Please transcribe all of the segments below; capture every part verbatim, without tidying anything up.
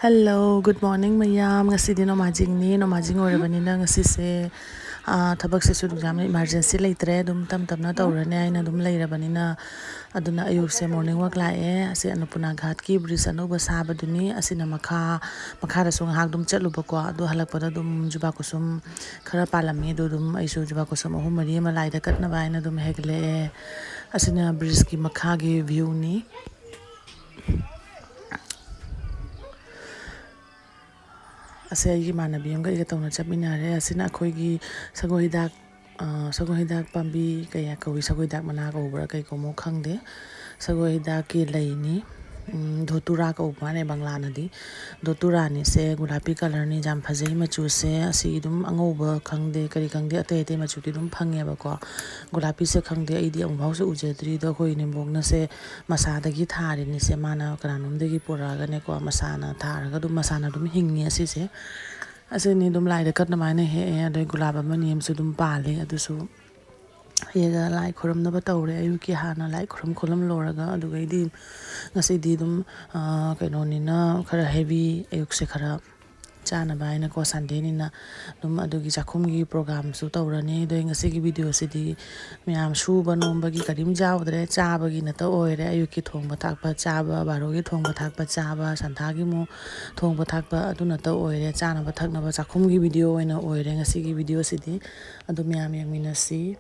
Hello, good morning ꯃꯌꯥꯝ꯫ ꯉꯁꯤꯗꯤ ꯅꯣꯡꯃꯥꯏꯖꯤꯡꯅꯤ꯫ ꯅꯣꯡꯃꯥꯏꯖꯤꯡ ꯑꯣꯏꯔꯕꯅꯤꯅ ꯉꯁꯤꯁꯦ, ꯑꯥ, ꯊꯕꯛꯁꯦ ꯁꯨꯗ ꯌꯥꯝꯅ emergency ꯂꯩꯇ꯭ꯔꯦ꯫ ꯑꯗꯨꯝ ꯇꯞ ꯇꯞꯅ ꯇꯧꯔꯅꯤ ꯍꯥꯏꯅ ꯑꯗꯨꯝ ꯂꯩꯔꯕꯅꯤꯅ꯫ ꯑꯗꯨꯅ ꯑꯌꯨꯛꯁꯦ morning walk ꯂꯥꯛꯑꯦ꯫ ꯑꯁꯤ ꯑꯟꯅꯄꯨꯔꯅꯥ ꯘꯥꯠꯀꯤ bridge ꯑꯅꯧꯕ ꯁꯥꯕꯗꯨꯅꯤ꯫ ꯑꯁꯤꯅ ꯃꯈꯥ, ꯃꯈꯥꯗꯁꯨ ꯉꯥꯏꯍꯥꯛ ꯑꯗꯨꯝ ꯆꯠꯂꯨꯕꯀꯣ꯫ ꯑꯗꯨ ꯍꯜꯂꯛꯄꯗ ꯑꯗꯨꯝ ꯖꯨꯕꯥ ꯀꯨꯁꯨꯝ ꯈꯔ ꯄꯥꯜꯂꯝꯃꯤ꯫ ꯑꯗꯨ ꯑꯗꯨꯝ ꯑꯩꯁꯨ ꯖꯨꯕꯥ ꯀꯨꯁꯨꯝ ꯑꯍꯨꯝ ꯃꯔꯤ ꯑꯃ ꯂꯥꯏꯗ ꯀꯠꯅꯕ ꯍꯥꯏꯅ ꯑꯗꯨꯝ ꯍꯦꯛꯂꯛꯑꯦ꯫ ꯑꯁꯤꯅ bridgeꯀꯤ ꯃꯈꯥꯒꯤ viewꯅꯤ꯫ ꯑꯁꯦ ꯑꯩꯒꯤ ꯏꯃꯥꯟꯅꯕꯤ ꯑꯃꯒ ꯑꯩꯒ ꯇꯧꯅ ꯆꯠꯃꯤꯟꯅꯔꯦ꯫ ꯑꯁꯤꯅ ꯑꯩꯈꯣꯏꯒꯤ ꯁꯒꯣꯜ ꯍꯤꯗꯥꯛ, ꯑ, ꯁꯒꯣꯜ ꯍꯤꯗꯥꯛ ꯄꯥꯝꯕꯤ ꯀꯌꯥ ꯀꯧꯏ, ꯁꯒꯣꯜ ꯍꯤꯗꯥꯛ ꯃꯅꯥ ꯀꯧꯕ꯭ꯔꯥ ꯀꯩ ꯀꯧꯕꯅꯣ ꯈꯪꯗꯦ꯫ ꯁꯒꯣꯜ ꯍꯤꯗꯥꯛꯀꯤ ꯂꯩꯅꯤ꯫ ꯎꯝ, ꯙꯣꯇꯨꯔꯥ ꯀꯧꯕ ꯃꯥꯜꯂꯦ ꯕꯪꯂꯥꯅꯗꯤ꯫ ꯙꯣꯇꯨꯔꯥꯅꯤꯁꯦ ꯒꯨꯂꯥꯄꯤ colourꯅꯤ, ꯌꯥꯝ ꯐꯖꯩ ꯃꯆꯨꯁꯦ꯫ ꯑꯁꯤ ꯑꯗꯨꯝ ꯑꯉꯧꯕ ꯈꯪꯗꯦ, ꯀꯔꯤ ꯈꯪꯗꯦ, ꯑꯇꯩ ꯑꯇꯩ ꯃꯆꯨꯗꯤ ꯑꯗꯨꯝ ꯐꯪꯉꯦꯕꯀꯣ꯫ ꯒꯨꯂꯥꯄꯤꯁꯦ ꯈꯪꯗꯦ, ꯑꯩꯗꯤ ꯑꯃꯨꯛꯐꯥꯎꯁꯨ ꯎꯖꯗ꯭ꯔꯤ꯫ ꯑꯗꯣ ꯑꯩꯈꯣꯏ ꯏꯅꯦꯝꯕꯣꯛꯅꯁꯦ ꯃꯁꯥꯗꯒꯤ ꯊꯥꯔꯤꯅꯤꯁꯦ꯫ ꯃꯥꯅ ꯀꯅꯥꯅꯣꯝꯗꯒꯤ ꯄꯨꯔꯛꯑꯒꯅꯦꯀꯣ, ꯃꯁꯥꯅ ꯊꯥꯔꯒ ꯑꯗꯨꯝ ꯃꯁꯥꯅ ꯑꯗꯨꯝ ꯍꯤꯡꯉꯤ ꯑꯁꯤꯁꯦ꯫ ꯑꯁꯤꯅꯤ ꯑꯗꯨꯝ ꯂꯥꯏꯗ ꯀꯠꯅꯕ ꯍꯥꯏꯅ ꯍꯦꯛꯑꯦ꯫ ꯑꯗꯩ ꯒꯨꯂꯥꯞ ꯑꯃꯅꯤ ꯑꯃꯁꯨ ꯑꯗꯨꯝ ꯄꯥꯜꯂꯤ꯫ ꯑꯗꯨꯁꯨ ꯍꯦꯛꯑꯒ ꯂꯥꯏ ꯈꯨꯔꯨꯝꯅꯕ ꯇꯧꯔꯦ꯫ ꯑꯌꯨꯛꯀꯤ ꯍꯥꯟꯅ ꯂꯥꯏ ꯈꯨꯔꯨꯝ ꯈꯣꯠꯂꯝ ꯂꯣꯏꯔꯒ, ꯑꯗꯨꯒꯩꯗꯤ ꯉꯁꯤꯗꯤ ꯑꯗꯨꯝ, ꯑ, ꯀꯩꯅꯣꯅꯤꯅ ꯈꯔ heavy, ꯑꯌꯨꯛꯁꯦ ꯈꯔ ꯆꯥꯅꯕ ꯍꯥꯏꯅꯀꯣ, Sundayꯅꯤꯅ ꯑꯗꯨꯝ ꯑꯗꯨꯒꯤ ꯆꯥꯛꯈꯨꯝꯒꯤ programꯁꯨ ꯇꯧꯔꯅꯤ꯫ ꯑꯗꯣ ꯉꯁꯤꯒꯤ videoꯁꯤꯗꯤ ꯃꯌꯥꯝ ꯁꯨꯕ ꯅꯣꯝꯕꯒꯤ ꯀꯔꯤꯝ ꯌꯥꯎꯗ꯭ꯔꯦ, ꯆꯥꯕꯒꯤ ꯅꯠꯇ ꯑꯣꯏꯔꯦ꯫ ꯑꯌꯨꯛꯀꯤ ꯊꯣꯡꯕ ꯊꯥꯛꯄ ꯆꯥꯕ, ꯕꯥꯔꯣꯒꯤ ꯊꯣꯡꯕ ꯊꯥꯛꯄ ꯆꯥꯕ, ꯁꯟꯊꯥꯒꯤ ꯑꯃꯨꯛ ꯊꯣꯡꯕ ꯊꯥꯛꯄ, ꯑꯗꯨ ꯅꯠꯇ ꯑꯣꯏꯔꯦ꯫ ꯆꯥꯅꯕ ꯊꯛꯅꯕ ꯆꯥꯛꯈꯨꯝꯒꯤ video ꯑꯣꯏꯅ ꯑꯣꯏꯔꯦ ꯉꯁꯤꯒꯤ videoꯁꯤꯗꯤ꯫ ꯑꯗꯨ ꯃꯌꯥꯝ ꯌꯦꯡꯃꯤꯟꯅꯁꯤ꯫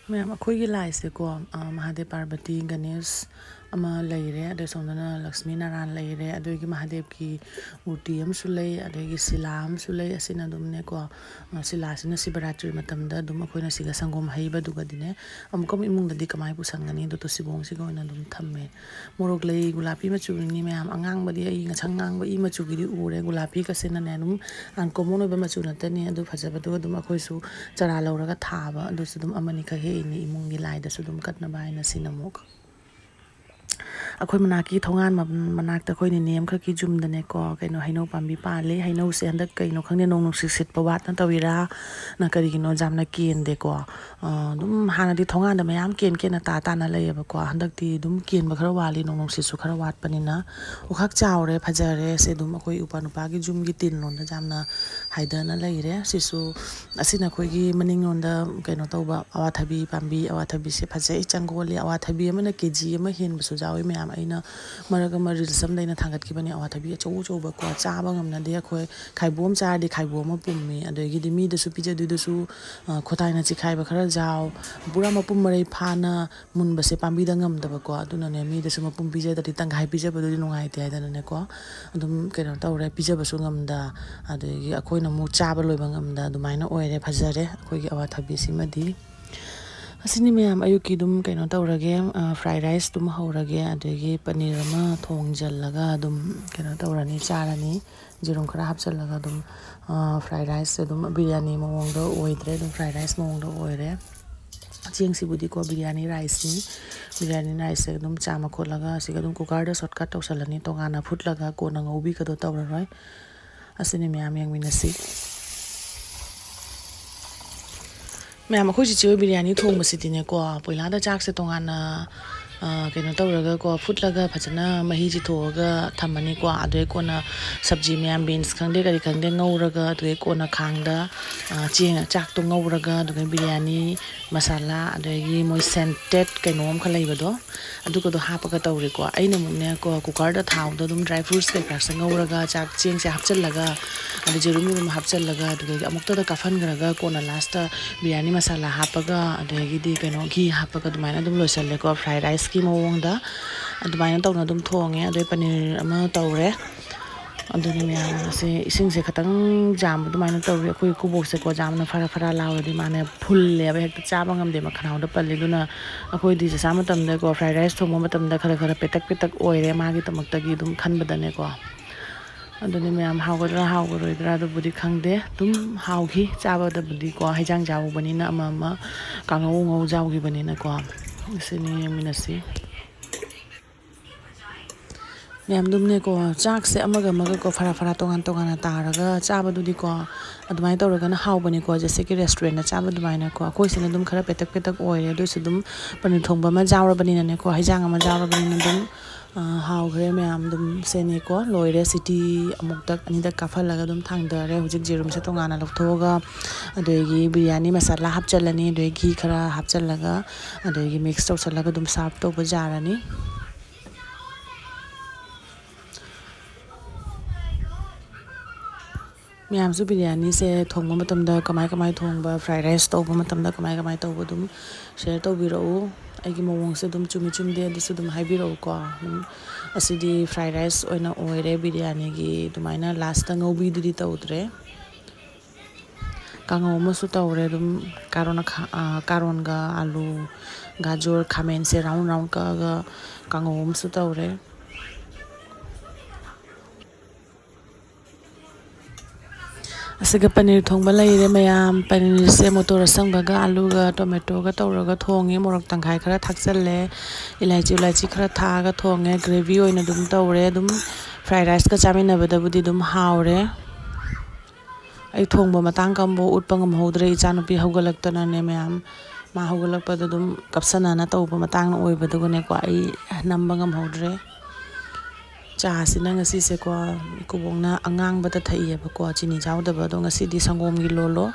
ꯃꯌꯥꯝ, ꯑꯩꯈꯣꯏꯒꯤ ꯂꯥꯏꯁꯦꯀꯣ, ꯑ, ꯃꯍꯥꯗꯦꯕ, ꯄꯥꯔꯕꯇꯤ, ꯒꯅꯦꯁ ꯑꯃ ꯂꯩꯔꯦ, ꯑꯗꯩ ꯁꯣꯝꯗꯅ ꯂꯛꯁꯃꯤ ꯅꯥꯔꯥꯌꯟ ꯂꯩꯔꯦ, ꯑꯗꯒꯤ ꯃꯍꯥꯗꯦꯕꯀꯤ ꯃꯨꯔꯇꯤ ꯑꯃꯁꯨ ꯂꯩ, ꯑꯗꯒꯤ ꯁꯤꯂꯥ ꯑꯃꯁꯨ ꯂꯩ꯫ ꯑꯁꯤꯅ ꯑꯗꯨꯝꯅꯦꯀꯣ, ꯑ, ꯁꯤꯂꯥꯁꯤꯅ ꯁꯤꯕꯔꯥꯇ꯭ꯔꯤ ꯃꯇꯝꯗ ꯑꯗꯨꯝ ꯑꯩꯈꯣꯏꯅ ꯁꯤꯒ ꯁꯪꯒꯣꯝ ꯍꯩꯕꯗꯨꯒꯗꯤꯅꯦ, ꯑꯃꯨꯛꯀ ꯑꯃꯨꯛ ꯏꯃꯨꯡꯗꯗꯤ ꯀꯃꯥꯏꯅ ꯄꯨꯁꯟꯒꯅꯤ? ꯑꯗꯣ ꯇꯨꯁꯤꯕꯣꯡꯁꯤꯒ ꯑꯣꯏꯅ ꯑꯗꯨꯝ ꯊꯝꯃꯦ꯫ ꯃꯣꯔꯣꯛ ꯂꯩ ꯒꯨꯂꯥꯄꯤ ꯃꯆꯨꯅꯤ ꯃꯌꯥꯝ, ꯑꯉꯥꯡꯕꯗꯤ ꯑꯩ ꯉꯁꯪ ꯉꯥꯡꯕ ꯏ ꯃꯆꯨꯒꯤꯗꯤ ꯎꯔꯦ, ꯒꯨꯂꯥꯄꯤꯒꯁꯤꯅꯅꯦ ꯑꯗꯨꯝ uncommon ꯑꯣꯏꯕ ꯃꯆꯨ ꯅꯠꯇꯅꯤ꯫ ꯑꯗꯨ ꯐꯖꯕꯗꯨ ꯑꯗꯨꯝ ꯑꯩꯈꯣꯏꯁꯨ ꯆꯔꯥ ꯂꯧꯔꯒ ꯊꯥꯕ, ꯑꯗꯨꯁꯨ ꯑꯗꯨꯝ ꯑꯃꯅꯤꯈꯛ ꯍꯦꯛꯏꯅꯤ ꯏꯃꯨꯡꯒꯤ ꯂꯥꯏꯗꯁꯨ ꯑꯗꯨꯝ ꯀꯠꯅꯕ ꯍꯥꯏꯅ꯫ ꯁꯤꯅ ꯑꯃꯨꯛ ꯑꯩꯈꯣꯏ ꯃꯅꯥꯛꯀꯤ ꯊꯣꯡꯒꯥꯟ ꯃ-, ꯃꯅꯥꯛꯇ ꯑꯩꯈꯣꯏ ꯅꯦꯅꯦ ꯑꯃꯈꯛꯀꯤ ꯌꯨꯝꯗꯅꯦꯀꯣ, ꯀꯩꯅꯣ, ꯍꯩꯅꯧ ꯄꯥꯝꯕꯤ ꯄꯥꯜꯂꯤ꯫ ꯍꯩꯅꯧꯁꯦ ꯍꯟꯗꯛ ꯀꯩꯅꯣ ꯈꯪꯗꯦ, ꯅꯣꯡ ꯅꯨꯡꯁꯤꯠ ꯁꯤꯠꯄ ꯋꯥꯠꯅ ꯇꯧꯔꯤꯔꯥ ꯅ ꯀꯔꯤꯒꯤꯅꯣ ꯌꯥꯝꯅ ꯀꯦꯟꯗꯦꯀꯣ꯫ ꯑ, ꯑꯗꯨꯝ ꯍꯥꯟꯅꯗꯤ ꯊꯣꯡꯒꯥꯟꯗ ꯃꯌꯥꯝ ꯀꯦꯟ ꯀꯦꯟꯅ ꯇꯥ ꯇꯥꯅ ꯂꯩꯌꯦꯕꯀꯣ, ꯍꯟꯗꯛꯇꯤ ꯑꯗꯨꯝ ꯀꯦꯟꯕ ꯈꯔ ꯋꯥꯠꯂꯤ, ꯅꯣꯡ ꯅꯨꯡꯁꯤꯠꯁꯨ ꯈꯔ ꯋꯥꯠꯄꯅꯤꯅ꯫ ꯑꯣ, ꯈꯛ ꯆꯥꯎꯔꯦ, ꯐꯖꯔꯦ꯫ ꯁꯦ ꯑꯗꯨꯝ ꯑꯩꯈꯣꯏ ꯎꯄꯥ ꯅꯨꯄꯥꯒꯤ ꯌꯨꯝꯒꯤ ꯇꯤꯟꯂꯣꯝꯗ ꯌꯥꯝꯅ ꯍꯥꯏꯗꯅ ꯂꯩꯔꯦ꯫ ꯁꯤꯁꯨ, ꯑꯁꯤꯅ ꯑꯩꯈꯣꯏꯒꯤ ꯃꯅꯤꯡꯂꯣꯝꯗ ꯀꯩꯅꯣ ꯇꯧꯕ ꯑꯋꯥꯊꯕꯤ ꯄꯥꯝꯕꯤ, ꯑꯋꯥꯊꯕꯤꯁꯦ ꯐꯖꯩ, ꯆꯪꯒꯣꯜꯂꯤ꯫ ꯑꯋꯥꯊꯕꯤ ꯑꯃꯅ ꯀꯦ ꯖꯤ ꯑꯃ ꯍꯦꯟꯕꯁꯨ ꯌꯥꯎꯋꯤ ꯃꯌꯥꯝ꯫ ꯑꯩꯅ ꯃꯔꯛ ꯑꯃ reels ꯑꯃꯗ ꯑꯩꯅ ꯊꯥꯡꯒꯠꯈꯤꯕꯅꯦ, ꯑꯋꯥꯊꯕꯤ ꯑꯆꯧ ꯑꯆꯧꯕꯀꯣ, ꯆꯥꯕ ꯉꯝꯅꯗꯦ꯫ ꯑꯩꯈꯣꯏ ꯈꯥꯏꯕꯣꯝ ꯆꯥꯔꯗꯤ ꯈꯥꯏꯕꯣꯝ ꯑꯃ ꯄꯨꯝꯃꯤ, ꯑꯗꯒꯤꯗꯤ ꯃꯤꯗꯁꯨ ꯄꯤꯖꯗꯣꯏꯗꯨꯁꯨ, ꯑ, ꯈꯨꯠꯇꯥꯏꯅ ꯆꯤꯈꯥꯏꯕ ꯈꯔ ꯌꯥꯎ, ꯄꯨꯔꯥ ꯃꯄꯨꯝ ꯃꯔꯩ ꯐꯥꯅ ꯃꯨꯟꯕꯁꯦ ꯄꯥꯝꯕꯤꯗ ꯉꯝꯗꯕꯀꯣ, ꯑꯗꯨꯅꯅꯦ ꯃꯤꯗꯁꯨ ꯃꯄꯨꯝ ꯄꯤꯖꯗ꯭ꯔꯗꯤ ꯇꯪꯈꯥꯏ ꯄꯤꯖꯕꯗꯨꯗꯤ ꯅꯨꯡꯉꯥꯏꯇꯦ ꯍꯥꯏꯗꯅꯅꯦꯀꯣ, ꯑꯗꯨꯝ ꯀꯩꯅꯣ ꯇꯧꯔꯦ, ꯄꯤꯖꯕꯁꯨ ꯉꯝꯗ, ꯑꯗꯒꯤ ꯑꯩꯈꯣꯏꯅ ꯑꯃꯨꯛ ꯆꯥꯕ ꯂꯣꯏꯕ ꯉꯝꯗ, ꯑꯗꯨꯃꯥꯏꯅ ꯑꯣꯏꯔꯦ꯫ ꯐꯖꯔꯦ ꯑꯩꯈꯣꯏꯒꯤ ꯑꯋꯥꯊꯕꯤꯁꯤꯃꯗꯤ꯫ ꯑꯁꯤꯅꯤ ꯃꯌꯥꯝ, ꯑꯌꯨꯛꯀꯤ ꯑꯗꯨꯝ ꯀꯩꯅꯣ ꯇꯧꯔꯒꯦ, ꯑ, fried rice ꯑꯗꯨꯝ ꯍꯧꯔꯒꯦ, ꯑꯗꯒꯤ ꯄꯅꯤꯔ ꯑꯃ ꯊꯣꯡꯖꯤꯜꯂꯒ ꯑꯗꯨꯝ ꯀꯩꯅꯣ ꯇꯧꯔꯅꯤ, ꯆꯥꯔꯅꯤ꯫ ꯌꯦꯔꯨꯝ ꯈꯔ ꯍꯥꯞꯆꯤꯜꯂꯒ ꯑꯗꯨꯝ, ꯑ, fried rice ꯑꯗꯨꯝ ꯕꯤꯔꯌꯥꯅꯤ ꯃꯑꯣꯡꯗ ꯑꯣꯏꯗ꯭ꯔꯦ, ꯑꯗꯨꯝ fried rice ꯃꯑꯣꯡꯗ ꯑꯣꯏꯔꯦ꯫ ꯆꯦꯡꯁꯤꯕꯨꯗꯤꯀꯣ ꯕꯤꯔꯌꯥꯅꯤ riceꯅꯤ꯫ ꯕꯤꯔꯌꯥꯅꯤ riceꯁꯦ ꯑꯗꯨꯝ ꯆꯥꯝꯃ ꯈꯣꯠꯂꯒ ꯑꯁꯤꯒ ꯑꯗꯨꯝ cookerꯗ shortcut ꯇꯧꯁꯜꯂꯅꯤ, ꯇꯣꯉꯥꯟꯅ ꯐꯨꯠꯂꯒ ꯀꯣꯟꯅ ꯉꯧꯕꯤꯒꯗꯣ ꯇꯧꯔꯔꯣꯏ꯫ ꯑꯁꯤꯅꯤ ꯃꯌꯥꯝ, ꯌꯦꯡꯃꯤꯟꯅꯁꯤ꯫ ꯃꯌꯥꯝ, ꯑꯩꯈꯣꯏ ꯆꯤꯆꯦ ꯍꯣꯏ ꯕꯤꯔꯌꯥꯅꯤ ꯊꯣꯡꯕꯁꯤꯗꯤꯅꯦꯀꯣ, ꯄꯣꯏꯂꯥꯗ ꯆꯥꯛꯁꯦ ꯇꯣꯉꯥꯟꯅ, ꯑ, ꯀꯩꯅꯣ ꯇꯧꯔꯒꯀꯣ, ꯐꯨꯠꯂꯒ ꯐꯖꯅ ꯃꯍꯤ ꯆꯤꯊꯣꯛꯑꯒ ꯊꯝꯃꯅꯤꯀꯣ꯫ ꯑꯗꯨꯗꯩ ꯀꯣꯟꯅ ꯁꯕꯖꯤ ꯃꯌꯥꯝ, beans ꯈꯪꯗꯦ ꯀꯔꯤ ꯈꯪꯗꯦ ꯉꯧꯔꯒ, ꯑꯗꯨꯗꯩ ꯀꯣꯟꯅ ꯈꯥꯡꯗ, ꯑ, ꯆꯦꯡ, ꯆꯥꯛꯇꯣ ꯉꯧꯔꯒ, ꯑꯗꯨꯗꯩ ꯕꯤꯔꯌꯥꯅꯤ ꯃꯁꯥꯂꯥ, ꯑꯗꯒꯤ ꯃꯣꯏ scented ꯀꯩꯅꯣ ꯑꯃꯈꯛ ꯂꯩꯕꯗꯣ, ꯑꯗꯨꯒꯗꯣ ꯍꯥꯞꯄꯒ ꯇꯧꯔꯦꯀꯣ꯫ ꯑꯩꯅ ꯑꯃꯨꯛꯅꯦꯀꯣ, cookerꯗ ꯊꯥꯎꯗ ꯑꯗꯨꯝ dry fruitsꯀꯩꯀꯥꯁꯦ ꯉꯧꯔꯒ, ꯆꯥꯛ ꯆꯦꯡꯁꯦ ꯍꯥꯞꯆꯤꯜꯂꯒ, ꯑꯗꯩ ꯌꯦꯔꯨꯝ, ꯌꯦꯔꯨꯝ ꯍꯥꯞꯆꯤꯜꯂꯒ, ꯑꯗꯨꯗꯒꯤ ꯑꯃꯨꯛꯇꯗ ꯀꯥꯞꯍꯟꯈ꯭ꯔꯒ, ꯀꯣꯟꯅ lastꯇ ꯕꯤꯔꯌꯥꯅꯤ ꯃꯁꯥꯂꯥ ꯍꯥꯞꯄꯒ, ꯑꯗꯒꯤꯗꯤ ꯀꯩꯅꯣ, ꯘꯤ ꯍꯥꯞꯄꯒ ꯑꯗꯨꯃꯥꯏꯅ ꯑꯗꯨꯝ ꯂꯣꯏꯁꯜꯂꯦꯀꯣ, fried riceꯀꯤ ꯃꯑꯣꯡꯗ꯫ ꯑꯗꯨꯃꯥꯏꯅ ꯇꯧꯅ ꯑꯗꯨꯝ ꯊꯣꯡꯉꯦ꯫ ꯑꯗꯩ ꯄꯅꯤꯔ ꯑꯃ ꯇꯧꯔꯦ꯫ ꯑꯗꯨꯅꯤ ꯃꯌꯥꯝ, ꯑꯁꯤ ꯏꯁꯤꯡꯁꯦ ꯈꯤꯇꯪ ꯌꯥꯝꯕ ꯑꯗꯨꯃꯥꯏꯅ ꯇꯧꯋꯤ꯫ ꯑꯩꯈꯣꯏ ꯀꯣꯕꯣꯛꯁꯦꯀꯣ, ꯌꯥꯝꯅ ꯐꯔꯥ ꯐꯔꯥ ꯂꯥꯎꯔꯗꯤ ꯃꯥꯅꯦ ꯐꯨꯜꯂꯦꯕ, ꯍꯦꯛꯇ ꯆꯥꯕ ꯉꯝꯗꯦ, ꯃꯈꯅꯥꯎꯗ ꯄꯜꯂꯦ꯫ ꯑꯗꯨꯅ ꯑꯩꯈꯣꯏꯗꯤ ꯆꯥꯛꯆꯥ ꯃꯇꯝꯗꯀꯣ, fried rice ꯊꯣꯡꯕ ꯃꯇꯝꯗ ꯈꯔ ꯈꯔ ꯄꯦꯇꯛ ꯄꯦꯇꯛ ꯑꯣꯏꯔꯦ, ꯃꯥꯒꯤꯗꯃꯛꯇꯒꯤ ꯑꯗꯨꯝ ꯈꯟꯕꯗꯅꯦꯀꯣ꯫ ꯑꯗꯨꯅꯤ ꯃꯌꯥꯝ, ꯍꯥꯎꯒꯗ꯭ꯔꯥ ꯍꯥꯎꯒꯔꯣꯏꯗ꯭ꯔꯥ ꯑꯗꯨꯕꯨꯗꯤ ꯈꯪꯗꯦ, ꯑꯗꯨꯝ ꯍꯥꯎꯈꯤ ꯆꯥꯕꯗꯕꯨꯗꯤꯀꯣ, ꯍꯩꯖꯥꯡ ꯆꯥꯍꯧꯕꯅꯤꯅ, ꯑꯃ ꯑꯃ ꯀꯥꯡꯉꯧ ꯉꯧ ꯆꯥꯎꯈꯤꯕꯅꯤꯅꯀꯣ꯫ ꯑꯁꯤꯅꯤ, ꯌꯦꯡꯃꯤꯟꯅꯁꯤ꯫ ꯃꯌꯥꯝ ꯑꯗꯨꯝꯅꯦꯀꯣ, ꯆꯥꯛꯁꯦ ꯑꯃꯒ ꯑꯃꯒꯀꯣ ꯐꯔꯥ ꯐꯔꯥ ꯇꯣꯉꯥꯟ ꯇꯣꯉꯥꯟꯅ ꯇꯥꯔꯒ ꯆꯥꯕꯗꯨꯗꯤꯀꯣ ꯑꯗꯨꯃꯥꯏꯅ ꯇꯧꯔꯒꯅ ꯍꯥꯎꯕꯅꯦꯀꯣ꯫ ꯖꯦꯁꯦꯀꯤ ꯔꯦꯁꯇꯨꯔꯦꯟꯗ ꯆꯥꯕ ꯑꯗꯨꯃꯥꯏꯅꯀꯣ꯫ ꯑꯩꯈꯣꯏꯁꯤꯅ ꯑꯗꯨꯝ ꯈꯔ ꯄꯦꯇꯛ ꯄꯦꯇꯛ ꯑꯣꯏꯔꯦ꯫ ꯑꯗꯨꯁꯨ ꯑꯗꯨꯝ ꯄꯅꯤꯔ ꯊꯣꯡꯕ ꯑꯃ ꯌꯥꯎꯔꯕꯅꯤꯅꯅꯦꯀꯣ, ꯍꯩꯖꯥꯡ ꯑꯃ ꯌꯥꯎꯔꯕꯅꯤꯅ ꯑꯗꯨꯝ ꯍꯥꯎꯈ꯭ꯔꯦ ꯃꯌꯥꯝ꯫ ꯑꯗꯨꯝ ꯁꯦꯅꯦꯀꯣ, ꯂꯣꯏꯔꯦ꯫ ꯁꯤꯇꯤ ꯑꯃꯨꯛꯇꯛ ꯑꯅꯤꯗꯛ ꯀꯥꯞꯍꯜꯂꯒ ꯑꯗꯨꯝ ꯊꯥꯡꯊꯔꯦ꯫ ꯍꯧꯖꯤꯛ ꯖꯦꯔꯨꯝꯁꯦ ꯇꯣꯉꯥꯟꯅ ꯂꯧꯊꯣꯛꯑꯒ ꯑꯗꯒꯤ ꯕꯤꯔꯌꯥꯅꯤ ꯃꯁꯥꯂꯥ ꯍꯥꯞꯆꯤꯜꯂꯅꯤ꯫ ꯑꯗꯒꯤ ꯘꯤ ꯈꯔ ꯍꯥꯞꯆꯤꯜꯂꯒ ꯑꯗꯒꯤ ꯃꯤꯛꯁ ꯇꯧꯁꯜꯂꯒ ꯑꯗꯨꯝ ꯁꯥꯔꯞ ꯇꯧꯕ ꯌꯥꯔꯅꯤ꯫ ꯃꯌꯥꯝꯁꯨ ꯕꯤꯔꯌꯥꯅꯤꯁꯦ ꯊꯣꯡꯕ ꯃꯇꯝꯗ ꯀꯃꯥꯏ ꯀꯃꯥꯏ ꯊꯣꯡꯕ, ꯐ꯭ꯔꯥꯏ ꯔꯥꯏꯁ ꯇꯧꯕ ꯃꯇꯝꯗ ꯀꯃꯥꯏ ꯀꯃꯥꯏ ꯇꯧꯕ ꯑꯗꯨꯝ ꯁꯤꯌꯔ ꯇꯧꯕꯤꯔꯛꯎ꯫ ꯑꯩꯒꯤ ꯃꯑꯣꯡꯁꯦ ꯑꯗꯨꯝ ꯆꯨꯝꯃꯤ ꯆꯨꯝꯗꯦ ꯑꯗꯨꯁꯨ ꯑꯗꯨꯝ ꯍꯥꯏꯕꯤꯔꯛꯎꯀꯣ꯫ ꯑꯗꯨꯝ ꯑꯁꯤꯗꯤ ꯐ꯭ꯔꯥꯏ ꯔꯥꯏꯁ ꯑꯣꯏꯅ ꯑꯣꯏꯔꯦ꯫ ꯕꯤꯔꯌꯥꯅꯤꯒꯤ ꯑꯗꯨꯃꯥꯏꯅ ꯂꯥꯁꯇ ꯉꯧꯕꯤꯗꯨꯗꯤ ꯇꯧꯗ꯭ꯔꯦ꯫ ꯀꯥꯡꯉꯧ ꯑꯃꯁꯨ ꯇꯧꯔꯦ꯫ ꯑꯗꯨꯝ ꯀꯥꯔꯣꯟ ꯀꯥꯔꯣꯟꯒ ꯑꯥꯂꯨ, ꯒꯥꯖꯣꯔ, ꯈꯥꯃꯦꯟꯁꯦ ꯔꯥꯎꯟ ꯔꯥꯎꯟ ꯀꯛꯑꯒ ꯀꯥꯡꯉꯧ ꯑꯃꯁꯨ ꯇꯧꯔꯦ꯫ ꯑꯁꯤꯒ ꯄꯅꯤꯔ ꯊꯣꯡꯕ ꯂꯩꯔꯦ ꯃꯌꯥꯝ꯫ ꯄꯅꯤꯔꯁꯦ ꯃꯣꯇꯣꯔ ꯑꯁꯪꯕꯒ ꯑꯥꯂꯨꯒ ꯇꯣꯃꯦꯇꯣꯒ ꯇꯧꯔꯒ ꯊꯣꯡꯉꯦ꯫ ꯃꯣꯔꯣꯛ ꯇꯪꯈꯥꯏ ꯈꯔ ꯊꯥꯛꯆꯜꯂꯦ꯫ ꯏꯂꯥꯏꯆꯤ ꯏꯂꯥꯏꯆꯤ ꯈꯔ ꯊꯥꯛꯑꯒ ꯊꯣꯡꯉꯦ꯫ ꯒ꯭ꯔꯦꯚꯤ ꯑꯣꯏꯅ ꯑꯗꯨꯝ ꯇꯧꯔꯦ꯫ ꯑꯗꯨꯝ ꯐ꯭ꯔꯥꯏ ꯔꯥꯏꯁꯀ ꯆꯥꯃꯤꯟꯅꯕꯗꯕꯨꯗꯤ ꯑꯗꯨꯝ ꯍꯥꯎꯔꯦ꯫ ꯑꯩ ꯊꯣꯡꯕ ꯃꯇꯥꯡ ꯀꯝꯕ ꯎꯠꯄ ꯉꯝꯍꯧꯗ꯭ꯔꯦ꯫ ꯏꯆꯥꯅꯨꯄꯤ ꯍꯧꯒꯠꯂꯛꯇꯅꯅꯦ ꯃꯌꯥꯝ, ꯃꯥ ꯍꯧꯒꯠꯂꯛꯄꯗ ꯑꯗꯨꯝ ꯀꯞꯁꯟꯅꯅ ꯇꯧꯕ ꯃꯇꯥꯡꯅ ꯑꯣꯏꯕꯗꯨꯒꯅꯦꯀꯣ, ꯑꯩ ꯅꯝꯕ ꯉꯝꯍꯧꯗ꯭ꯔꯦ꯫ ꯆꯥꯁꯤꯅ ꯉꯁꯤꯁꯦꯀꯣ, ꯀꯨꯕꯣꯛꯅ ꯑꯉꯥꯡꯕꯗ ꯊꯛꯏꯌꯦꯕꯀꯣ, ꯆꯤꯅꯤ ꯌꯥꯎꯗꯕ꯫ ꯑꯗꯣ ꯉꯁꯤꯗꯤ ꯁꯪꯒꯣꯝꯒꯤ ꯂꯣꯜꯂꯣ,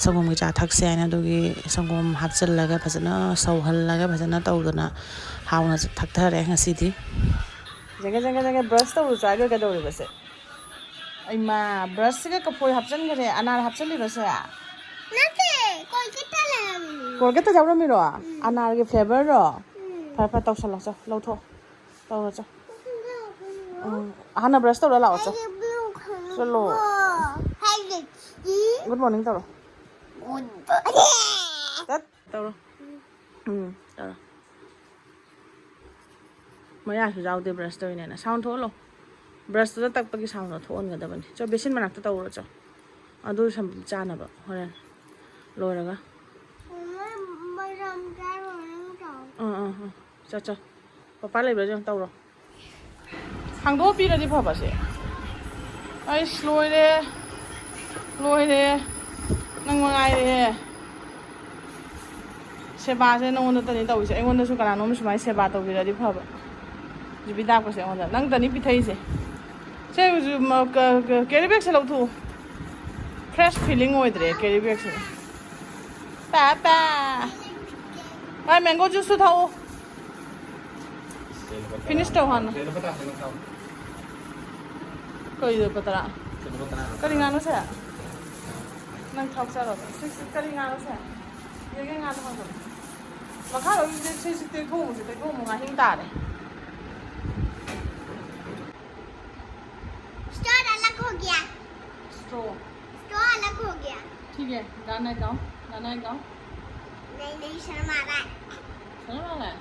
ꯁꯪꯒꯣꯝꯒꯤ ꯆꯥ ꯊꯛꯁꯦ ꯍꯥꯏꯅ ꯑꯗꯨꯒꯤ ꯁꯪꯒꯣꯝ ꯍꯥꯞꯆꯤꯜꯂꯒ ꯐꯖꯅ ꯁꯧꯍꯜꯂꯒ ꯐꯖꯅ ꯇꯧꯗꯅ ꯍꯥꯎꯅ ꯊꯛꯊꯔꯦ ꯉꯁꯤꯗꯤ꯫ ꯖꯒ ꯖꯒ ꯖꯒ ꯕ꯭ꯔꯁ ꯇꯧꯔꯨ ꯆꯥꯏꯒ ꯀꯩꯗꯧꯔꯤꯕꯁꯦ? ꯑꯩꯃꯥ, ꯕ꯭ꯔꯁꯁꯤꯒ ꯀꯐꯣꯏ ꯍꯥꯞꯆꯤꯟꯈ꯭ꯔꯦ꯫ ꯑꯅꯥꯔ ꯍꯥꯞꯆꯤꯜꯂꯤꯔꯣ ꯁꯦ? ꯅꯠꯇꯦ, ꯀꯣꯜꯒꯦꯠꯇ ꯂꯩꯔꯝꯃꯤꯅꯦ꯫ ꯀꯣꯜꯒꯦꯠꯇ ꯌꯥꯎꯔꯝꯃꯤꯔꯣ? ꯎꯝ꯫ ꯑꯅꯥꯔꯒꯤ ꯐ꯭ꯂꯦꯚꯔꯔꯣ? ꯎꯝ꯫ ꯐꯔꯦ ꯐꯔꯦ, ꯇꯧꯁꯜꯂꯣ ꯆꯣ, ꯂꯧꯊꯣꯛꯑꯣ꯫ ꯇꯧꯔꯣ ꯆꯣ꯫ ꯎꯝ꯫ ꯍꯥꯟꯅ ꯕ꯭ꯔꯁ ꯇꯧꯔ ꯂꯥꯛꯑꯣ ꯆꯣ꯫ ꯑꯩꯗꯤ ꯕ꯭ꯂꯨ ꯈꯪꯉꯦꯀꯣ꯫ ꯆꯠꯂꯣ꯫ ꯍꯥꯏ ꯂꯩꯁꯤ꯫ ꯒꯨꯗ ꯃꯣꯔꯅꯤꯡ ꯇꯧꯔꯣ꯫ Good morning. ꯆꯠ꯫ ꯇꯧꯔꯣ꯫ ꯎꯝ, ꯇꯧꯔꯣ꯫ ꯃꯌꯥꯁꯨ ꯌꯥꯎꯗꯦ ꯕ꯭ꯔꯁ ꯇꯧꯔꯤꯅꯦꯅ꯫ ꯁꯥꯎꯟ ꯊꯣꯛꯍꯜꯂꯣ꯫ ꯕ꯭ꯔꯁꯇꯨꯗ ꯇꯛꯄꯒꯤ ꯁꯥꯎꯟꯗꯣ ꯊꯣꯛꯍꯟꯒꯗꯕꯅꯤ꯫ ꯆꯣ, ꯕꯦꯁꯤꯟ ꯃꯅꯥꯛꯇ ꯇꯧꯔꯣ ꯆꯣ꯫ ꯑꯗꯨ ꯁꯝ-, ꯆꯥꯅꯕ ꯍꯣꯔꯦꯟ ꯂꯣꯏꯔꯒ꯫ ꯃꯔꯝ ꯆꯥꯔꯣ ꯅꯪ ꯇꯧ꯫ ꯑꯥ, ꯑꯥ, ꯑꯥ꯫ ꯆꯠ, ꯆꯠ꯫ ꯄꯄꯥ ꯂꯩꯕ꯭ꯔꯥ ꯌꯦꯡꯉꯣ, ꯇꯧꯔꯣ꯫ ꯍꯥꯡꯗꯣꯛꯑ ꯄꯤꯔꯗꯤ ꯐꯕꯁꯦ꯫ ꯑꯩꯁ, ꯂꯣꯏꯔꯦ, ꯂꯣꯏꯔꯦ, ꯅꯪ ꯃꯉꯥꯏꯔꯦ꯫ ꯁꯦꯕꯥꯁꯦ ꯅꯉꯣꯟꯗꯇꯅꯤ ꯇꯧꯔꯤꯁꯦ꯫ ꯑꯩꯉꯣꯟꯗꯁꯨ ꯀꯅꯥꯅꯣꯝ ꯁꯨꯃꯥꯏꯅ ꯁꯦꯕꯥ ꯇꯧꯕꯤꯔꯗꯤ ꯐꯕ꯫ ꯖꯤꯕꯤ ꯇꯥꯛꯄꯁꯦ ꯑꯩꯉꯣꯟꯗ ꯅꯪꯇꯅꯤ ꯄꯤꯊꯛꯏꯁꯦ꯫ ꯁꯦ, ꯍꯧꯖꯤꯛ ꯃ-, ꯀ-, ꯀ-, carry bagꯁꯦ ꯂꯧꯊꯣꯛꯎ꯫ Fresh feeling ꯑꯣꯏꯗ꯭ꯔꯦ carry bagꯁꯦ꯫ ꯄꯥ, ꯄꯥ꯫ ꯃꯥꯏ mango juiceꯇꯨ ꯊꯛꯎ꯫ Finish ꯇꯧ ꯍꯥꯟꯅ꯫ ꯀꯩꯗ ꯂꯨꯄꯥ ꯇꯔꯥ? ꯀꯔꯤ ꯉꯥꯅꯣ ꯁꯦ? ꯅꯪ ꯊꯥꯎ ꯆꯥꯔꯣ꯫ ꯁꯤ, ꯁꯤ ꯀꯔꯤ ꯉꯥꯅꯣ ꯁꯦ? ꯌꯦꯡꯒꯦ ꯉꯥꯗꯣ ꯍꯥꯟꯅ꯫ ꯃꯈꯥꯗ ꯁꯤ, ꯁꯤ, ꯁꯤ ꯇꯦꯛꯊꯣꯛꯎꯁꯦ, ꯇꯦꯛꯊꯣꯛꯎ ꯉꯥꯍꯤꯡ ꯇꯥꯔꯦ꯫ Straw अलग हो गया। Straw। Straw अलग हो गया। ठीक है, गाना गाओ, गाना गाओ। नहीं, नहीं, शर्म आ रहा है। शर्म आ रहा है?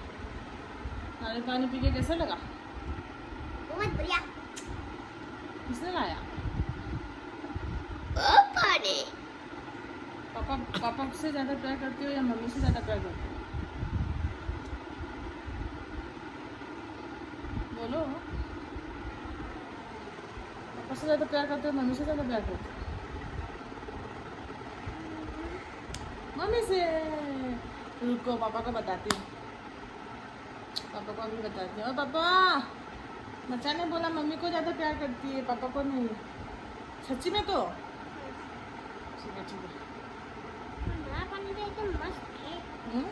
नारियल पानी पी के कैसा लगा? बहुत बढ़िया। किसने लाया? पापा ने। पापा, पापा से ज़्यादा प्यार करते हो या मम्मी से ज़्यादा प्यार करते हो? बोलो। पापा से ज़्यादा प्यार करते हो, मम्मी से ज़्यादा प्यार करते हो? मम्मी से। रुको, पापा को बताती हूँ। पापा को अभी बताती हूँ। ओ पापा, बच्चा ने बोला मम्मी को ज़्यादा प्यार करती है, पापा को नहीं। सच्ची में तो? ठीक है, ठीक है। नया पानी तो एकदम मस्त है। हम्म?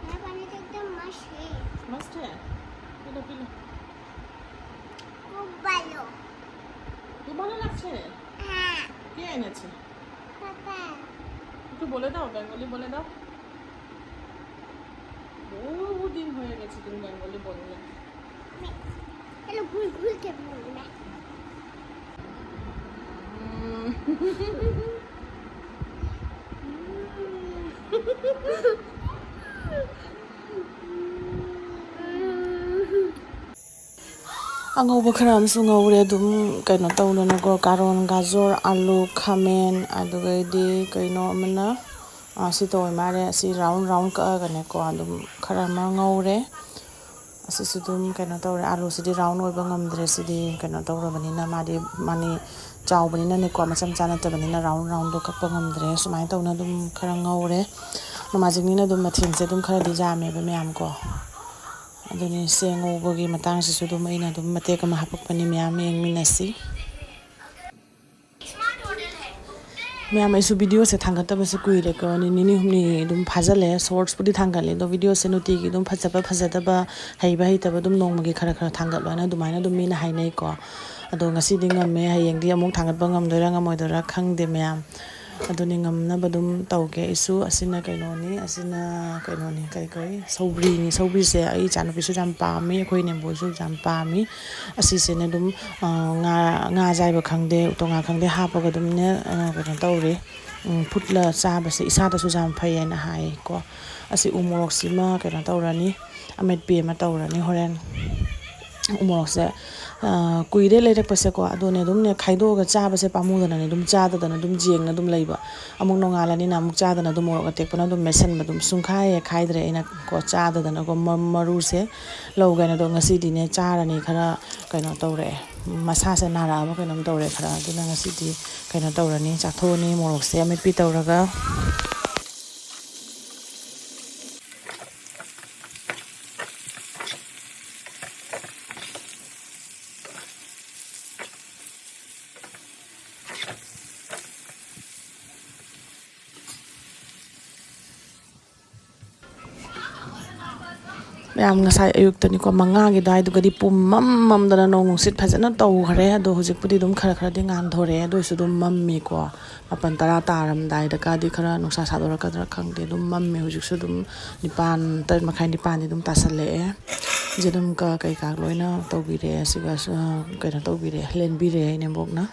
नया पानी तो एकदम मस्त है। मस्त है? P low, P low. খুব ভালো। খুব ভালো লাগছে? হ্যাঁ। কে এনেছে? পাপা। একটু বলে দাও, বেঙ্গলি বলে দাও। বহুদিন হয়ে গেছে তুমি বেঙ্গলি বলো না। চলো, ঘুল ঘুল খেয়ে বলবো না। ꯑꯉꯧꯕ ꯈꯔ ꯑꯃꯁꯨ ꯉꯧꯔꯦ ꯑꯗꯨꯝ, ꯀꯩꯅꯣ ꯇꯧꯗꯅꯀꯣ, ꯀꯥꯔꯣꯟ, ꯒꯥꯖꯣꯔ, ꯑꯥꯂꯨ, ꯈꯥꯃꯦꯟ, ꯑꯗꯨꯒꯩꯗꯤ ꯀꯩꯅꯣ ꯑꯃꯅ, ꯑꯥ, ꯁꯤ ꯇꯧ ꯃꯥꯜꯂꯦ, ꯑꯁꯤ round round ꯀꯛꯑꯒꯅꯦꯀꯣ ꯑꯗꯨꯝ ꯈꯔ ꯑꯃ ꯉꯧꯔꯦ꯫ ꯑꯁꯤꯁꯨ ꯑꯗꯨꯝ ꯀꯩꯅꯣ ꯇꯧꯔꯦ, ꯑꯥꯂꯨꯁꯤꯗꯤ ꯔꯥꯎꯟ ꯑꯣꯏꯕ ꯉꯝꯗ꯭ꯔꯦ꯫ ꯁꯤꯗꯤ ꯀꯩꯅꯣ ꯇꯧꯔꯕꯅꯤꯅ, ꯃꯥꯗꯤ ꯃꯥꯅꯤ ꯆꯥꯎꯕꯅꯤꯅꯅꯦꯀꯣ, ꯃꯆꯥ ꯃꯆꯥ ꯅꯠꯇꯕꯅꯤꯅ ꯔꯥꯎꯟ ꯔꯥꯎꯟꯗꯣ ꯀꯛꯄ ꯉꯝꯗ꯭ꯔꯦ꯫ ꯁꯨꯃꯥꯏꯅ ꯇꯧꯅ ꯑꯗꯨꯝ ꯈꯔ ꯉꯧꯔꯦ꯫ ꯅꯣꯡꯃꯥꯏꯖꯤꯡꯅꯤꯅ ꯑꯗꯨꯝ ꯃꯊꯦꯜꯁꯦ ꯑꯗꯨꯝ ꯈꯔꯗꯤ ꯌꯥꯝꯃꯦꯕ ꯃꯌꯥꯝ ꯀꯣ꯫ ꯑꯗꯨꯅꯤ, ꯆꯦꯡ ꯉꯧꯕꯒꯤ ꯃꯇꯥꯡꯁꯤꯁꯨ ꯑꯗꯨꯝ ꯑꯩꯅ ꯑꯗꯨꯝ ꯃꯇꯦꯛ ꯑꯃ ꯍꯥꯄꯛꯄꯅꯤ, ꯃꯌꯥꯝ ꯌꯦꯡꯃꯤꯟꯅꯁꯤ꯫ ꯃꯌꯥꯝ, ꯑꯩꯁꯨ ꯚꯤꯗꯤꯑꯣꯁꯦ ꯊꯥꯡꯒꯠꯇꯕꯁꯦ ꯀꯨꯏꯔꯦꯀꯣ, ꯅꯨꯃꯤꯠ ꯅꯤꯅꯤ ꯍꯨꯝꯅꯤ ꯑꯗꯨꯝ ꯐꯥꯖꯤꯜꯂꯦ꯫ ꯁꯣꯔꯠꯁꯄꯨꯗꯤ ꯊꯥꯡꯒꯠꯂꯦ, ꯑꯗꯣ ꯚꯤꯗꯤꯑꯣꯁꯦ ꯅꯨꯡꯇꯤꯒꯤ ꯑꯗꯨꯝ ꯐꯖꯕ ꯐꯖꯗꯕ, ꯍꯩꯕ ꯍꯩꯇꯕ ꯑꯗꯨꯝ ꯅꯣꯡꯃꯒꯤ ꯈꯔ ꯈꯔ ꯊꯥꯡꯒꯠꯂꯣ ꯍꯥꯏꯅ ꯑꯗꯨꯃꯥꯏꯅ ꯑꯗꯨꯝ ꯃꯤꯅ ꯍꯥꯏꯅꯩꯀꯣ꯫ ꯑꯗꯣ ꯉꯁꯤꯗꯤ ꯉꯝꯃꯦ, ꯍꯌꯦꯡꯗꯤ ꯑꯃꯨꯛ ꯊꯥꯡꯒꯠꯄ ꯉꯝꯗꯣꯏꯔꯥ ꯉꯝꯃꯣꯏꯗꯣꯏꯔꯥ ꯈꯪꯗꯦ ꯃꯌꯥꯝ꯫ ꯑꯗꯨꯅꯤ, ꯉꯝꯅꯕ ꯑꯗꯨꯝ ꯇꯧꯒꯦ ꯑꯩꯁꯨ꯫ ꯑꯁꯤꯅ ꯀꯩꯅꯣꯅꯤ, ꯑꯁꯤꯅ ꯀꯩꯅꯣꯅꯤ, ꯀꯩ ꯀꯧꯏ, ꯁꯧꯒ꯭ꯔꯤꯅꯤ꯫ ꯁꯧꯒ꯭ꯔꯤꯁꯦ ꯑꯩ ꯏꯆꯥꯅꯨꯄꯤꯁꯨ ꯌꯥꯝ ꯄꯥꯝꯃꯤ, ꯑꯩꯈꯣꯏ ꯏꯅꯦꯝꯕꯣꯛꯁꯨ ꯌꯥꯝ ꯄꯥꯝꯃꯤ꯫ ꯑꯁꯤꯁꯤꯅ ꯑꯗꯨꯝ, ꯑ, ꯉꯥ, ꯉꯥ ꯑꯌꯥꯏꯕ ꯈꯪꯗꯦ, ꯎꯇꯣꯡ ꯉꯥ ꯈꯪꯗꯦ ꯍꯥꯞꯄꯒ ꯑꯗꯨꯝꯅꯦ, ꯑ, ꯀꯩꯅꯣ ꯇꯧꯔꯦ꯫ ꯎꯝ, ꯐꯨꯠꯂ ꯆꯥꯕꯁꯦ ꯏꯁꯥꯗꯁꯨ ꯌꯥꯝ ꯐꯩ ꯍꯥꯏꯅ ꯍꯥꯏꯀꯣ꯫ ꯑꯁꯤ ꯎ ꯃꯣꯔꯣꯛꯁꯤꯃ ꯀꯩꯅꯣ ꯇꯧꯔꯅꯤ, ꯑꯃꯦꯠꯄꯤ ꯑꯃ ꯇꯧꯔꯅꯤ ꯍꯣꯔꯦꯟ꯫ ꯎ ꯃꯣꯔꯣꯛꯁꯦ, ꯑ, ꯀꯨꯏꯔꯦ ꯂꯩꯔꯛꯄꯁꯦꯀꯣ, ꯑꯗꯨꯅꯦ ꯑꯗꯨꯝꯅꯦ ꯈꯥꯏꯗꯣꯛꯑꯒ ꯆꯥꯕꯁꯦ ꯄꯥꯝꯃꯨꯗꯅꯅꯦ ꯑꯗꯨꯝ ꯆꯥꯗꯗꯅ ꯑꯗꯨꯝ ꯌꯦꯡꯅ ꯑꯗꯨꯝ ꯂꯩꯕ꯫ ꯑꯃꯨꯛ ꯅꯣꯡꯉꯥꯜꯂꯅꯤꯅ ꯑꯃꯨꯛ ꯆꯥꯗꯅ ꯑꯗꯨꯝ ꯃꯣꯔꯣꯛ ꯑꯇꯦꯛꯄꯅ ꯑꯗꯨꯝ ꯃꯦꯠꯁꯟꯕ, ꯑꯗꯨꯝ ꯁꯨꯡꯈꯥꯏ ꯍꯦꯛ ꯈꯥꯏꯗ꯭ꯔꯦ ꯑꯩꯅ ꯀꯣ, ꯆꯥꯗꯗꯅꯀꯣ꯫ ꯃ-, ꯃꯔꯨꯁꯦ ꯂꯧꯒꯦꯅ ꯑꯗꯣ ꯉꯁꯤꯗꯤꯅꯦ ꯆꯥꯔꯅꯤ꯫ ꯈꯔ ꯀꯩꯅꯣ ꯇꯧꯔꯛꯑꯦ, ꯃꯁꯥꯁꯦ ꯅꯥꯔꯛꯑꯕ ꯀꯩꯅꯣꯝ ꯇꯧꯔꯦ ꯈꯔ, ꯑꯗꯨꯅ ꯉꯁꯤꯗꯤ ꯀꯩꯅꯣ ꯇꯧꯔꯅꯤ, ꯆꯥꯊꯣꯛꯑꯅꯤ ꯃꯣꯔꯣꯛꯁꯦ ꯑꯃꯦꯠꯄꯤ ꯇꯧꯔꯒ꯫ ꯃꯌꯥꯝ, ꯉꯁꯥꯏ ꯑꯌꯨꯛꯇꯅꯤꯀꯣ, ꯃꯉꯥꯒꯤ ꯑꯗꯨꯋꯥꯏꯗꯨꯒꯗꯤ ꯄꯨꯝꯃꯝ ꯃꯝꯗꯅ ꯅꯣꯡ ꯅꯨꯡꯁꯤꯠ ꯐꯖꯅ ꯇꯧꯈ꯭ꯔꯦ꯫ ꯑꯗꯣ ꯍꯧꯖꯤꯛꯄꯨꯗꯤ ꯑꯗꯨꯝ ꯈꯔ ꯈꯔꯗꯤ ꯉꯥꯟꯊꯣꯔꯛꯑꯦ, ꯑꯗꯨ ꯑꯣꯏꯔꯁꯨ ꯑꯗꯨꯝ ꯃꯝꯃꯤꯀꯣ꯫ ꯃꯥꯄꯟ ꯇꯔꯥ ꯇꯥꯔꯝꯗꯥꯏꯗꯀꯗꯤ ꯈꯔ ꯅꯨꯡꯁꯥ ꯁꯥꯗꯣꯔꯛꯀꯗ꯭ꯔꯥ ꯈꯪꯗꯦ, ꯑꯗꯨꯝ ꯃꯝꯃꯤ꯫ ꯍꯧꯖꯤꯛꯁꯨ ꯑꯗꯨꯝ ꯅꯤꯄꯥꯟ, ꯇꯔꯦꯠ ꯃꯈꯥꯏ, ꯅꯤꯄꯥꯟꯗꯤ ꯑꯗꯨꯝ ꯇꯥꯁꯜꯂꯛꯑꯦ꯫ ꯁꯤꯁꯦ ꯑꯗꯨꯝ ꯀ-, ꯀꯩꯀꯥ ꯂꯣꯏꯅ ꯇꯧꯕꯤꯔꯦ, ꯑꯁꯤꯒ, ꯑ, ꯀꯩꯅꯣ ꯇꯧꯕꯤꯔꯦ, ꯂꯦꯟꯕꯤꯔꯦ ꯏꯅꯦꯝꯕꯣꯛꯅ꯫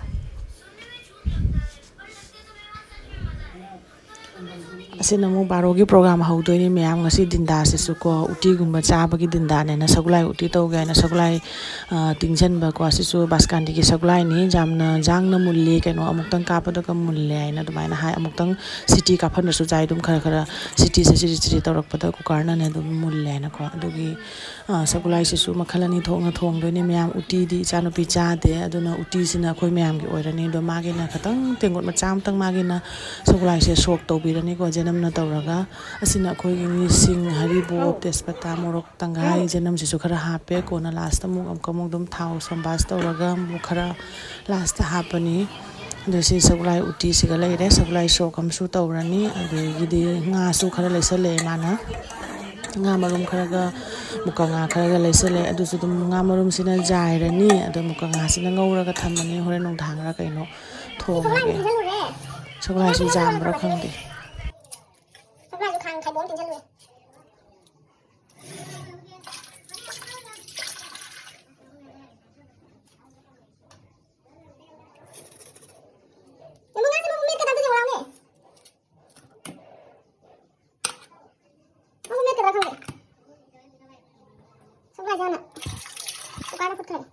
ꯑꯁꯤꯅ ꯑꯃꯨꯛ ꯕꯥꯔꯣꯒꯤ ꯄ꯭ꯔꯣꯒ꯭ꯔꯥꯝ ꯍꯧꯗꯣꯏꯅꯤ꯫ ꯃꯌꯥꯝ ꯉꯁꯤ ꯗꯤꯟꯗꯥꯁꯤꯁꯨꯀꯣ, ꯎꯇꯤꯒꯨꯝꯕ ꯆꯥꯕꯒꯤ ꯗꯤꯟꯗꯥꯅꯦꯅ ꯁꯒꯣꯜꯍꯋꯥꯏ ꯎꯇꯤ ꯇꯧꯒꯦ ꯍꯥꯏꯅ ꯁꯒꯣꯜꯍꯋꯥꯏ, ꯑ, ꯇꯤꯡꯁꯤꯟꯕꯀꯣ꯫ ꯑꯁꯤꯁꯨ ꯕꯥꯁꯀꯥꯟꯗꯤꯒꯤ ꯁꯒꯣꯜꯍꯋꯥꯏꯅꯤ꯫ ꯌꯥꯝꯅ ꯌꯥꯡꯅ ꯃꯨꯜꯂꯤ, ꯀꯩꯅꯣ, ꯑꯃꯨꯛꯇꯪ ꯀꯥꯞꯄꯗꯒ ꯃꯨꯜꯂꯦ ꯍꯥꯏꯅ ꯑꯗꯨꯃꯥꯏꯅ ꯍꯥꯏ꯫ ꯑꯃꯨꯛꯇꯪ ꯁꯤꯇꯤ ꯀꯥꯞꯍꯟꯗ꯭ꯔꯁꯨ ꯌꯥꯏ, ꯑꯗꯨꯝ ꯈꯔ ꯈꯔ ꯁꯤꯇꯤꯁꯦ ꯆꯤꯔꯤ ꯆꯤꯔꯤ ꯇꯧꯔꯛꯄꯗ ꯀꯨꯀꯔꯅꯅꯦ ꯑꯗꯨꯝ ꯃꯨꯜꯂꯦ ꯍꯥꯏꯅꯀꯣ꯫ ꯑꯗꯨꯒꯤ, ꯑ, ꯁꯒꯣꯜꯍꯋꯥꯏꯁꯤꯁꯨ ꯃꯈꯜ ꯑꯅꯤ ꯊꯣꯛꯅ ꯊꯣꯡꯗꯣꯏꯅꯤ꯫ ꯃꯌꯥꯝ ꯎꯇꯤꯗꯤ ꯏꯆꯥꯅꯨꯄꯤ ꯆꯥꯗꯦ, ꯑꯗꯨꯅ ꯎꯇꯤꯁꯤꯅ ꯑꯩꯈꯣꯏ ꯃꯌꯥꯝꯒꯤ ꯑꯣꯏꯔꯅꯤ꯫ ꯑꯗꯣ ꯃꯥꯒꯤꯅ ꯈꯤꯇꯪ ꯇꯦꯡꯀꯣꯠ ꯃꯆꯥ ꯑꯃꯇꯪ ꯃꯥꯒꯤꯅ ꯁꯒꯣꯜꯍꯋꯥꯏꯁꯦ ꯁꯣꯛ ꯇꯧꯕꯤꯔꯅꯤꯀꯣ, ꯖꯦꯅꯝꯅ ꯇꯧꯔꯒ꯫ ꯑꯁꯤꯅ ꯑꯩꯈꯣꯏꯒꯤ ꯁꯤꯡ, ꯍꯔꯤꯕꯣꯞ, ꯇꯦꯖꯄꯇꯥ, ꯃꯣꯔꯣꯛ, ꯇꯪꯈꯥꯏ ꯖꯅꯝꯁꯤꯁꯨ ꯈꯔ ꯍꯥꯞꯄꯦ꯫ ꯀꯣꯟꯅ ꯂꯥꯁꯇ ꯑꯃꯨꯛ ꯑꯃꯨꯛ ꯑꯃꯨꯛ ꯑꯗꯨꯝ ꯊꯥꯎ ꯁꯣꯝꯕꯥꯁ ꯇꯧꯔꯒ ꯑꯃꯨꯛ ꯈꯔ ꯂꯥꯁꯇ ꯍꯥꯞꯄꯅꯤ꯫ ꯑꯗꯣ ꯁꯤ ꯁꯒꯣꯜꯍꯋꯥꯏ ꯎꯇꯤꯁꯤꯒ ꯂꯩꯔꯦ꯫ ꯁꯒꯣꯜꯍꯋꯥꯏ ꯁꯣꯛ ꯑꯃꯁꯨ ꯇꯧꯔꯅꯤ꯫ ꯑꯗꯒꯤꯗꯤ ꯉꯥꯁꯨ ꯈꯔ ꯂꯩꯁꯜꯂꯛꯑꯦ ꯃꯥꯅ꯫ ꯉꯥ ꯃꯔꯨꯝ ꯈꯔꯒ ꯃꯨꯀ ꯉꯥ ꯈꯔꯒ ꯂꯩꯁꯜꯂꯛꯑꯦ꯫ ꯑꯗꯨꯁꯨ ꯑꯗꯨꯝ ꯉꯥ ꯃꯔꯨꯝꯁꯤꯅ ꯌꯥꯏꯔꯅꯤ꯫ ꯑꯗꯣ ꯃꯨꯀ ꯉꯥꯁꯤꯅ ꯉꯧꯔꯒ ꯊꯝꯃꯅꯤ꯫ ꯍꯣꯔꯦꯟ ꯅꯨꯡꯗꯥꯡꯔ ꯀꯩꯅꯣ ꯊꯣꯡꯉꯒꯦ꯫ ꯁꯒꯣꯜꯍꯋꯥꯏꯁꯤ ꯌꯥꯝꯕ꯭ꯔꯥ ꯈꯪꯗꯦ꯫ ꯁꯒꯣꯜꯍꯋꯥꯏꯁꯨ ꯈꯥꯡ ꯈꯥꯏꯕꯣꯛ ꯑꯃ ꯇꯤꯡꯁꯜꯂꯨꯔꯦ꯫ ꯅꯪꯕꯨ ꯉꯥꯁꯦ ꯃꯔꯨ ꯃꯦꯠꯀꯗꯕꯗꯨꯗꯤ ꯋꯥꯡꯉꯦ꯫ ꯃꯔꯨ ꯃꯦꯠꯀꯗ꯭ꯔꯥ ꯈꯪꯗꯦ꯫ ꯁꯒꯣꯜꯍꯋꯥꯏꯁꯦ ꯍꯥꯟꯅ ꯀꯨꯀꯔꯗ ꯐꯨꯠꯈ꯭ꯔꯒꯦ꯫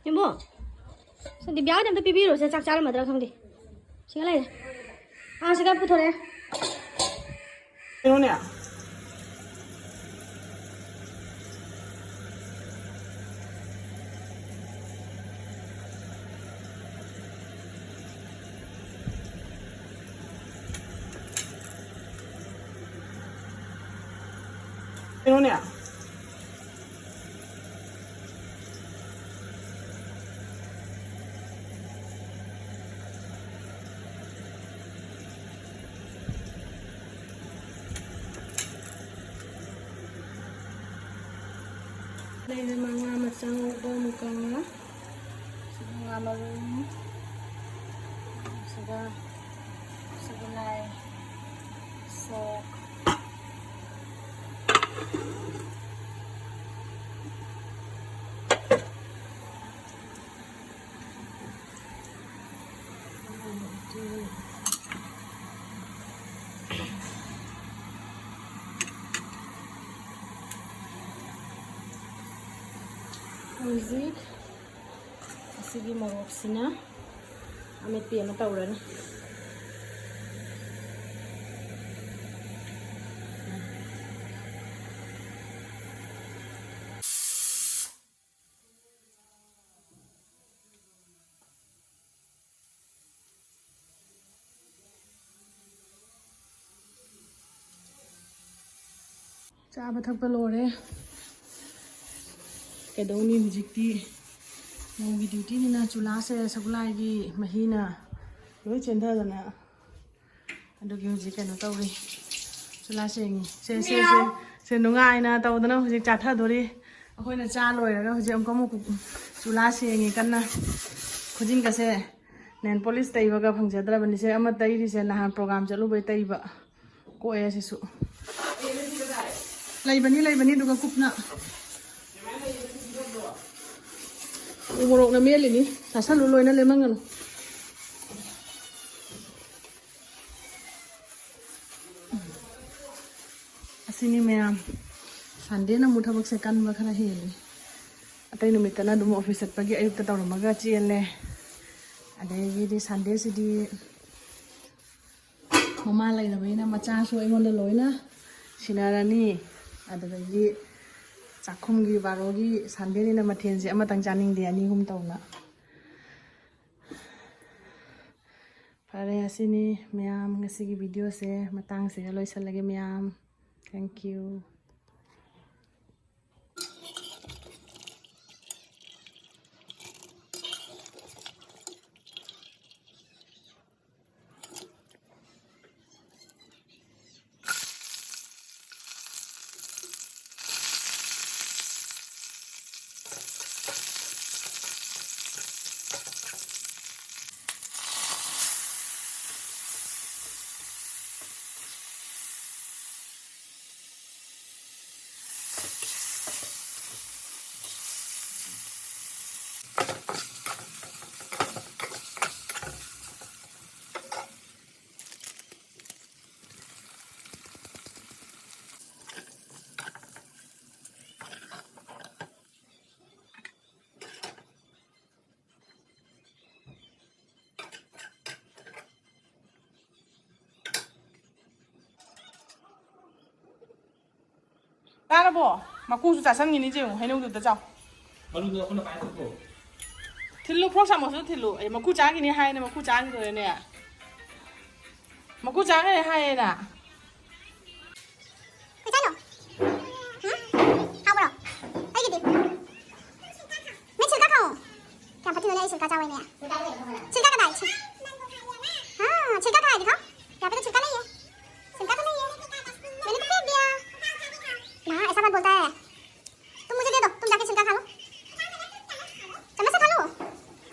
ꯏꯕꯣ, ꯁꯟꯗꯤꯕꯤꯌꯥꯗ ꯑꯝꯇ ꯄꯤꯕꯤꯔꯣꯁꯦ, ꯆꯥꯛ ꯆꯥꯔꯝꯃꯗ꯭ꯔꯥ ꯈꯪꯗꯦ꯫ ꯁꯤꯒ ꯂꯩꯔꯦ꯫ ꯑꯥ, ꯁꯤꯒ ꯄꯨꯊꯣꯔꯛꯑꯦ꯫ ꯀꯩꯅꯣꯅꯦ? ꯀꯩꯅꯣꯅꯦ? ꯂꯩꯔꯦ ꯃꯉꯥ ꯃꯆꯥ ꯉꯧꯕ ꯑꯃꯨꯛꯀ, ꯁꯤꯒ ꯉꯥ ꯃꯔꯨꯝ, ꯁꯤꯒ, ꯁꯤꯒ ꯂꯥꯏ, ꯁꯣꯛ꯫ ꯍꯧꯖꯤꯛ ꯁꯤꯒꯤ ꯃꯣꯔꯣꯛꯁꯤꯅ ꯑꯃꯦꯠꯄꯤ ꯑꯃ ꯇꯧꯔꯅꯤ꯫ ꯆꯥꯕ ꯊꯛꯄ ꯂꯣꯏꯔꯦ꯫ ꯀꯩꯗꯧꯅꯤ ꯍꯧꯖꯤꯛꯇꯤ? ꯃꯧꯒꯤ ꯗ꯭ꯌꯨꯇꯤꯅꯤꯅ ꯆꯨꯂꯥꯁꯦ ꯁꯒꯣꯜꯍꯋꯥꯏꯒꯤ ꯃꯍꯤꯅ ꯂꯣꯏ ꯆꯦꯟꯊꯗꯅ, ꯑꯗꯨꯒꯤ ꯍꯧꯖꯤꯛ ꯀꯩꯅꯣ ꯇꯧꯔꯤ, ꯆꯨꯂꯥ ꯁꯦꯡꯉꯤ꯫ ꯁꯦ, ꯁꯦ, ꯁꯦ, ꯁꯦ, ꯅꯨꯡꯉꯥꯏꯅ ꯇꯧꯗꯅ ꯍꯧꯖꯤꯛ ꯆꯥꯊꯗꯣꯔꯤ꯫ ꯑꯩꯈꯣꯏꯅ ꯆꯥ ꯂꯣꯏꯔꯒ ꯍꯧꯖꯤꯛ ꯑꯃꯨꯛꯀ ꯑꯃꯨꯛ ꯆꯨꯂꯥ ꯁꯦꯡꯉꯤ ꯀꯟꯅ꯫ ꯈꯨꯖꯤꯟꯒꯁꯦ ꯅꯦꯜ ꯄꯣꯂꯤꯁ ꯇꯩꯕꯒ ꯐꯪꯖꯗ꯭ꯔꯕꯅꯤ꯫ ꯁꯦ ꯑꯃ ꯇꯩꯔꯤꯁꯦ ꯅꯍꯥꯟ ꯄ꯭ꯔꯣꯒꯥꯝ ꯆꯠꯂꯨꯕꯩ ꯇꯩꯕ꯫ ꯀꯣꯛꯑꯦ ꯑꯁꯤꯁꯨ꯫ ꯂꯩꯕꯅꯤ, ꯂꯩꯕꯅꯤ, ꯑꯗꯨꯒ ꯀꯨꯞꯅ꯫ ꯎ ꯃꯣꯔꯣꯛꯅ ꯃꯦꯠꯂꯤꯅꯤ꯫ ꯆꯥꯁꯜꯂꯨ ꯂꯣꯏꯅ, ꯂꯦꯝꯍꯟꯒꯅꯨ꯫ ꯑꯁꯤꯅꯤ ꯃꯌꯥꯝ, ꯁꯟꯗꯦꯅ ꯑꯃꯨꯛ ꯊꯕꯛꯁꯦ ꯀꯟꯕ ꯈꯔ ꯍꯦꯜꯂꯤ꯫ ꯑꯇꯩ ꯅꯨꯃꯤꯠꯇꯅ ꯑꯗꯨꯝ ꯑꯣꯐꯤꯁ ꯆꯠꯄꯒꯤ ꯑꯌꯨꯛꯇ ꯇꯧꯔꯝꯃꯒ ꯆꯦꯜꯂꯦ꯫ ꯑꯗꯒꯤꯗꯤ ꯁꯟꯗꯦꯁꯤꯗꯤ ꯃꯃꯥ ꯂꯩꯔꯕꯅꯤꯅ ꯃꯆꯥꯁꯨ ꯑꯩꯉꯣꯟꯗ ꯂꯣꯏꯅ ꯁꯤꯟꯅꯔꯅꯤ꯫ ꯑꯗꯨꯗꯒꯤ ꯆꯥꯛꯈꯨꯝꯒꯤ ꯕꯥꯔꯣꯒꯤ ꯁꯟꯗꯦꯅꯤꯅ ꯃꯊꯦꯜꯁꯦ ꯑꯃꯇꯪ ꯆꯥꯅꯤꯡꯗꯦ, ꯑꯅꯤ ꯑꯍꯨꯝ ꯇꯧꯅ꯫ ꯐꯔꯦ, ꯑꯁꯤꯅꯤ ꯃꯌꯥꯝ, ꯉꯁꯤꯒꯤ ꯚꯤꯗꯤꯑꯣꯁꯦ ꯃꯇꯥꯡꯁꯤꯒ ꯂꯣꯏꯁꯤꯜꯂꯒꯦ ꯃꯌꯥꯝ꯫ Thank you꯫ ꯆꯥꯔꯕꯣ? ꯃꯀꯨꯁꯨ ꯆꯥꯁꯟꯈꯤꯅꯤ ꯌꯦꯡꯉꯨ, ꯍꯩꯅꯧꯗꯨꯗ ꯆꯥꯎ꯫ ꯃꯔꯨꯗꯣ ꯑꯩꯈꯣꯏꯅ ꯄꯥꯏ ꯊꯣꯛꯈꯣ꯫ ꯊꯤꯜꯂꯨ, ꯐ꯭ꯔꯣꯛ ꯁꯥꯃꯣꯁꯁꯨ ꯊꯤꯜꯂꯨ꯫ ꯑꯦ, ꯃꯀꯨ ꯆꯥꯈꯤꯅꯤ ꯍꯥꯏꯅ ꯃꯀꯨ ꯆꯥꯈꯤꯗꯣꯔꯦꯅꯦ꯫ ꯃꯀꯨ ꯆꯥꯈ꯭ꯔꯦ ꯍꯥꯏꯌꯦꯅ꯫ ꯀꯩ ꯆꯥꯏꯅꯣ? ꯍꯥ? ꯍꯥꯎꯕ꯭ꯔꯣ? ꯑꯩꯒꯤꯗꯤ꯫ ꯅꯪ ꯁꯤꯜꯀꯥ ꯈꯥꯛꯑꯣ꯫ ꯀꯌꯥꯝ ꯐꯠꯇꯤꯅꯣꯅꯦ ꯑꯩ ꯁꯤꯜꯀꯥ ꯆꯥꯎ ꯍꯥꯏꯅꯦ꯫ ꯁꯤꯜꯀꯥ ꯀꯗꯥꯏ? ꯁꯤ-, ꯍꯥ, ꯁꯤꯜꯀꯥ ꯀꯗꯥꯏꯗꯤ ꯈꯪ? ꯌꯥ ꯄꯦ ꯇꯣ ꯁꯤꯜꯀꯥ ꯂꯩꯌꯦ꯫ ꯁꯤꯜꯀꯥ ꯇꯣ ꯂꯩꯌꯦ꯫ ꯃꯦꯅꯦ ꯀꯣ ꯐꯦꯡ ꯗꯤꯌꯥ꯫ ꯃꯥ ꯑꯦꯁꯥ ꯃꯠ ꯕꯣꯜꯇꯥ ꯍೈ꯫ तुम मुझे दे दो, तुम जाके छिलका खा लो। चम्मच से खा लो।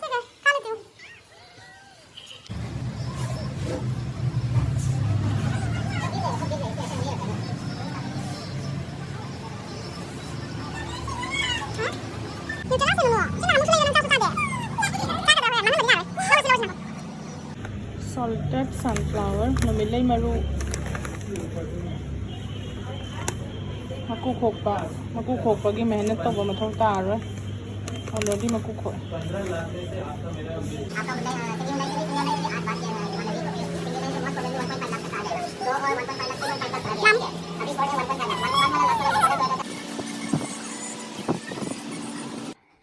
ठीक है, खा लेती हूँ। हाँ? ये चला सुनो, चला, हम उसमें ये नमक डाल दे। क्या कर रहा है? मम्मी, मम्मी आ रहे। चलो, चलो, चलो। Salted sunflower, ꯅꯨꯃꯤꯠꯂꯩ ꯃꯔꯨ꯫ ꯃꯀꯨ ꯈꯣꯛꯄ, ꯃꯀꯨ ꯈꯣꯛꯄꯒꯤ ꯃꯦꯍꯅꯠ ꯇꯧꯕ ꯃꯊꯧ ꯇꯥꯔꯔꯣꯏ꯫ Already ꯃꯀꯨ ꯈꯣꯛꯑꯦ꯫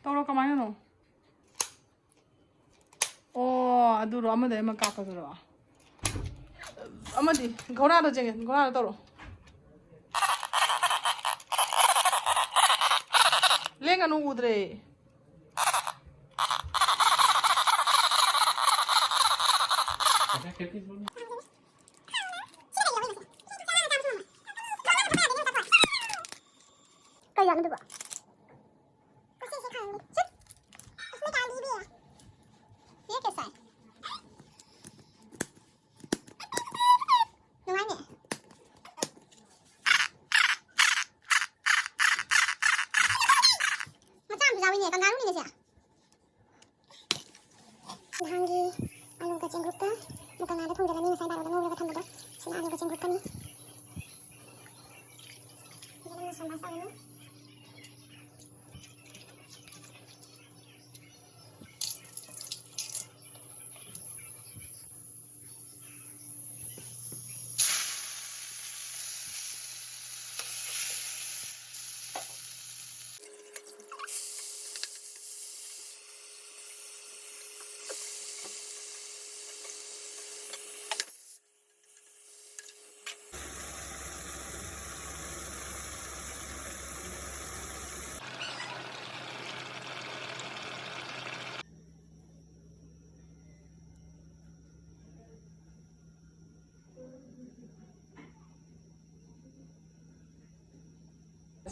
ꯇꯧꯔꯣ, ꯀꯃꯥꯏꯅꯅꯣ? ꯑꯣ, ꯑꯗꯨꯔꯣ? ꯑꯃꯗ ꯑꯃ ꯀꯥꯞꯄꯗꯨꯔꯣ? ꯑꯃꯗꯤ ꯘꯧꯔꯥꯗꯣ ꯆꯦꯡꯉꯦ, ꯘꯧꯔꯥꯗꯣ ꯇꯧꯔꯣ꯫ ꯂꯦꯡꯒꯅꯨ, ꯎꯗ꯭ꯔꯦ꯫ ꯀꯩ ꯌꯥꯝꯗꯕ? ये कैसा है? ꯅꯨꯡꯉꯥꯏꯅꯦ꯫ ꯃꯆꯥ ꯑꯃꯁꯨ ꯌꯥꯎꯏꯅꯦ, ꯀꯪꯒꯥꯔꯨꯅꯤꯅꯦ ꯁꯦ꯫ ꯅꯍꯥꯟꯒꯤ ꯑꯂꯨꯒ ꯆꯦꯡꯀꯨꯞꯀ ꯃꯨꯀꯉꯥꯗ ꯊꯣꯡꯖꯤꯜꯂꯅꯤ, ꯉꯁꯥꯏ ꯕꯥꯔꯣꯗ ꯉꯧꯔꯒ ꯊꯝꯕꯗꯣ꯫ ꯁꯤꯅ ꯑꯂꯨꯒ ꯆꯦꯡꯀꯨꯞꯀꯅꯤ꯫ ꯌꯦꯔꯨꯝ ꯃꯁꯥꯂꯥ ꯇꯧꯔꯅꯤ꯫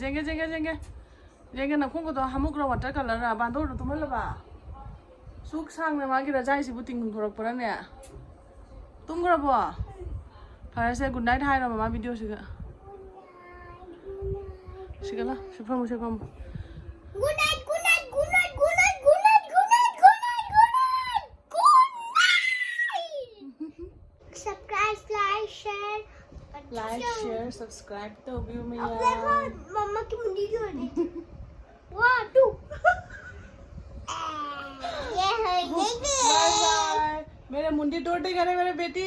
ꯌꯦꯡꯒꯦ, ꯌꯦꯡꯒꯦ, ꯌꯦꯡꯒꯦ꯫ ꯌꯦꯡꯒꯦ, ꯅꯈꯣꯡꯒꯗꯣ ꯍꯥꯃꯨꯛꯔ, ꯋꯥꯇꯔ ꯀꯂꯔꯔ? ꯕꯥꯟꯗꯣꯔꯗꯣ ꯇꯨꯝꯍꯜꯂꯕ? ꯁꯨꯛ ꯁꯥꯡꯅ ꯃꯥꯒꯤ ꯔꯖꯥꯏꯁꯤꯕꯨ ꯇꯤꯡꯊꯣꯔꯛꯄ꯭ꯔꯥꯅꯦ? ꯇꯨꯝꯈ꯭ꯔꯕꯣ? ꯐꯔꯦꯁꯦ, ꯒꯨꯗ ꯅꯥꯏꯠ ꯍꯥꯏꯔꯣ ꯃꯃꯥ ꯚꯤꯗꯤꯑꯣꯁꯤꯒ꯫ ꯁꯤꯒ ꯂꯥ, ꯁꯤ ꯐꯝꯃꯨ, ꯁꯤ ꯐꯝꯃꯨ꯫ Good night, good night, good night, good night, good night, good night, good night, good night, good night. Subscribe, like, share. Like, share, subscribe ꯇꯧꯕꯤꯌꯨ ꯃꯌꯥꯝ꯫ ꯃꯃꯥꯒꯤ ꯃꯨꯟꯗꯤꯗꯣ ꯑꯣꯏꯔꯦ꯫ One, two. ये है, ये भी। Bye bye। मेरा मुंडी टूट गया रे मेरे बेटी।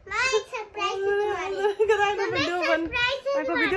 मैं एक surprise देने वाली हूँ। कदाई को मैं वीडियो बन, surprise देने वाली हूँ।